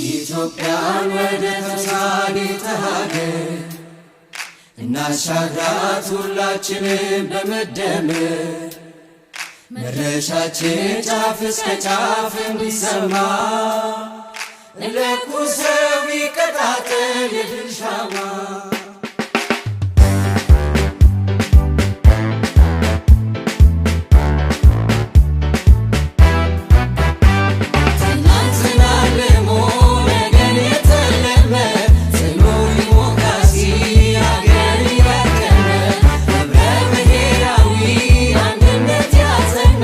ኢትዮጵያን ወደ ተምሳሌተ ሀገር እናሻግራት ሁላችንም በመደመር፣ መድረሻችን ጫፍ እስከ ጫፍ እንዲሰማ እንለኩሰው ይቀጣጠል የድል ሻማ። ትናንትና አልሞ ነገን የተለመ፣ ጽኑ ዲሞክራሲ አገር ያቀመ፣ ህብረ ብሔራዊ አንድነት ያጸና፣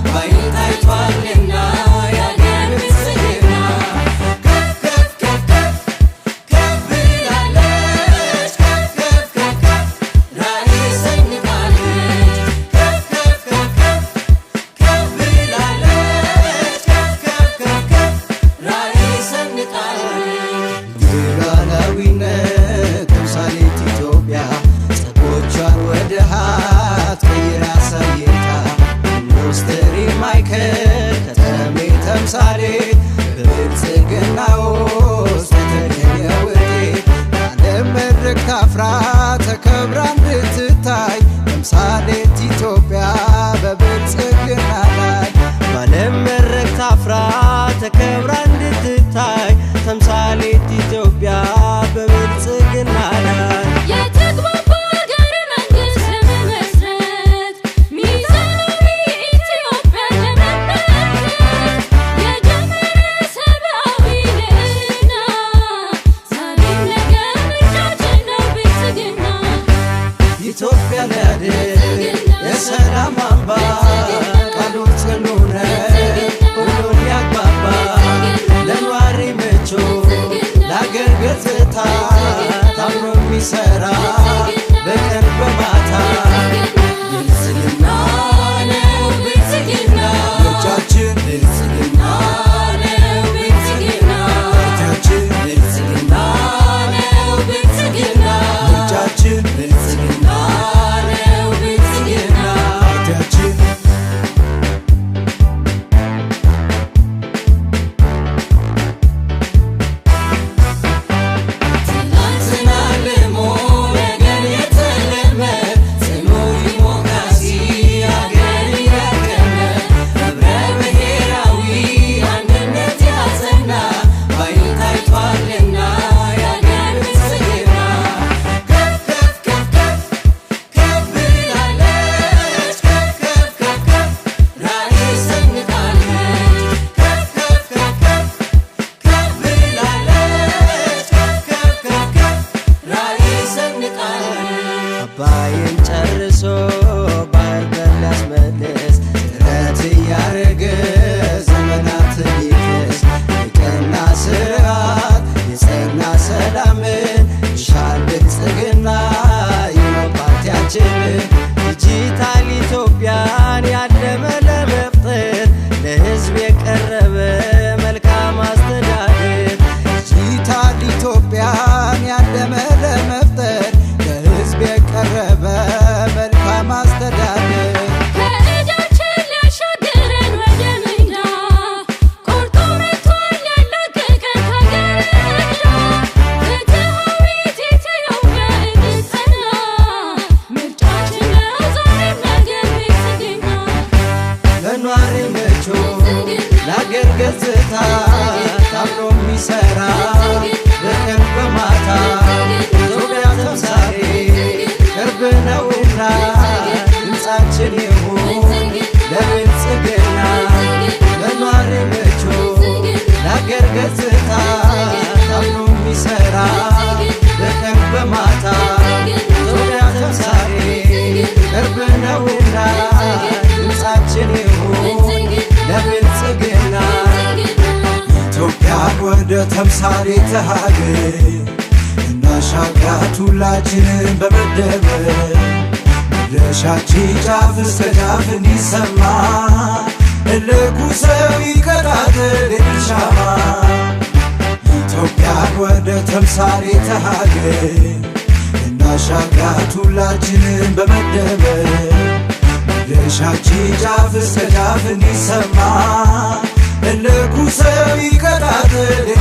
ባይን ታይቷልና የአገር ብልጽግና። ከፍ ከፍ ከፍ ከፍ ከፍ ብላለች፣ ከፍ ከፍ ከፍ ከፍ ራዕይ ሰንቃለች። ከፍ ከፍ ከፍ ከፍ ከፍ ብላለች፣ ከፍ ከፍ ከፍ ከፍ ራዕይ ሰንቃለች። የሉዓላዊነት ተምሳሌት ኢትዮጵያ ጸጎቿን ወደ ሀብት ቀይራ አሳይታ፣ ኢንዱስትሪ ማዕከል፣ ከተሜ ተምሳሌት፣ በብልጽግና ውስጥ የተገኘ ውጤት፣ በዓለም መድረክ ታፍራ ተከብራ እንድትታይ ተምሳሌት ኢትዮጵያ በብልጽግና ላይ። በዓለም መድረክ ታፍራ ተከብራ እንድትታይ ተምሳሌት ኢትዮጵያ በብልጽግና ላይ። የተግባባ ሀገረ መንግስት ለመመስረት፣ ሚዛናዊ ኢትዮጵያን ለመመልከት የጀመረ ሰብአዊ ልዕልና፣ ዛሬም ነገም ምርጫችን ነው ብልጽግና። ኢትዮጵያ ሊያድን የሰላም አምባ፣ ቃሉ ጽኑ ነው ሁሉን ያግባባ፣ ለኗሪ ምቹ፣ ለአገር ገጽታ፣ ታምኖ የሚሰራ በቀን በማታ። ብልጽግና ነው ብልጽግና። ምርጫችን ብልጽግና ነው ብልጽግና። ፓርቲያችን ብልጽግና ነው ብልጽግና። ምርጫችን ብልጽግና ነው ብልጽግና። ፓርቲያችን። ትናንትና አልሞ ነገን የተለመ፣ ጽኑ ዲሞክራሲ አገር ያቀመ፣ ህብረ ብሔራዊ አንድነት ያጸና፣ ባይን ታይቷልና የአገር ብልጽግና። ከፍ ከፍ ከፍ ከፍ ከፍ ብላለች፣ ከፍ ከፍ ከፍ ከፍ ራዕይ ሰንቃለች። ከፍ ከፍ ከፍ ከፍ ከፍ ብላለች፣ ከፍ ከፍ ከፍ ከፍ ራዕይ ሰንቃለች። አባይን ጨርሶ ባህር በር ሊያስመልስ ጥረት እያረገ ዘመናትን ሊክስ፣ የቀና ስርዓት የጸና ሰላምን ይሻል ብልጽግና ይኸው ፓርቲያችን። ዲጂታል ኢትዮጵያን ያለመ ለመፍጠር፣ ለሕዝብ የቀረበ መልካም አስተዳደር። ዲጂታል ኢትዮጵያን ያለመ ለመፍጠር፣ ለሕዝብ የቀረበ መልካም አስተዳደር። ከዕዳችን ሊያሻግረን ወደ ምንዳ፣ ቆርጦ መጥቷል ሊያላቅቀን ከሀገር ዕዳ። ፍትሃዊት ኢትዮጵያ እንድትጸና ምርጫችን ነው ዛሬም ነገም ብልጽግና። ለኗሪ ምቹ፣ ለአገር ገጽታ፣ ታምኖ የሚሰራ በቀን በማታ፣ ኢትዮጵያ ተምሳሌ ቅርብ ነውና ድምፃችን ይሁን ለብልጽግና። ለኗሪ ምቹ፣ ለአገር ገጽታ፣ ታምኖ የሚሰራ በቀን በማታ፣ ኢትዮጵያ ተምሳሌ ቅርብ ነውና ድምፃችን ይሁን ለብልጽግና። ኢትዮጵያን ወደ ተምሳሌተ ሀገር እናሻግራት ሁላችንም በመደመር፣ መድረሻችን ጫፍ እስከ ጫፍ እንዲሰማ እንለኩሰው ይቀጣጠል የድል ሻማ። ኢትዮጵያን ወደ ተምሳሌተ ሀገር እናሻግራት ሁላችንም በመደመር፣ መድረሻችን ጫፍ እስከ ጫፍ እንዲሰማ እንለኩሰው ይቀጣጠል።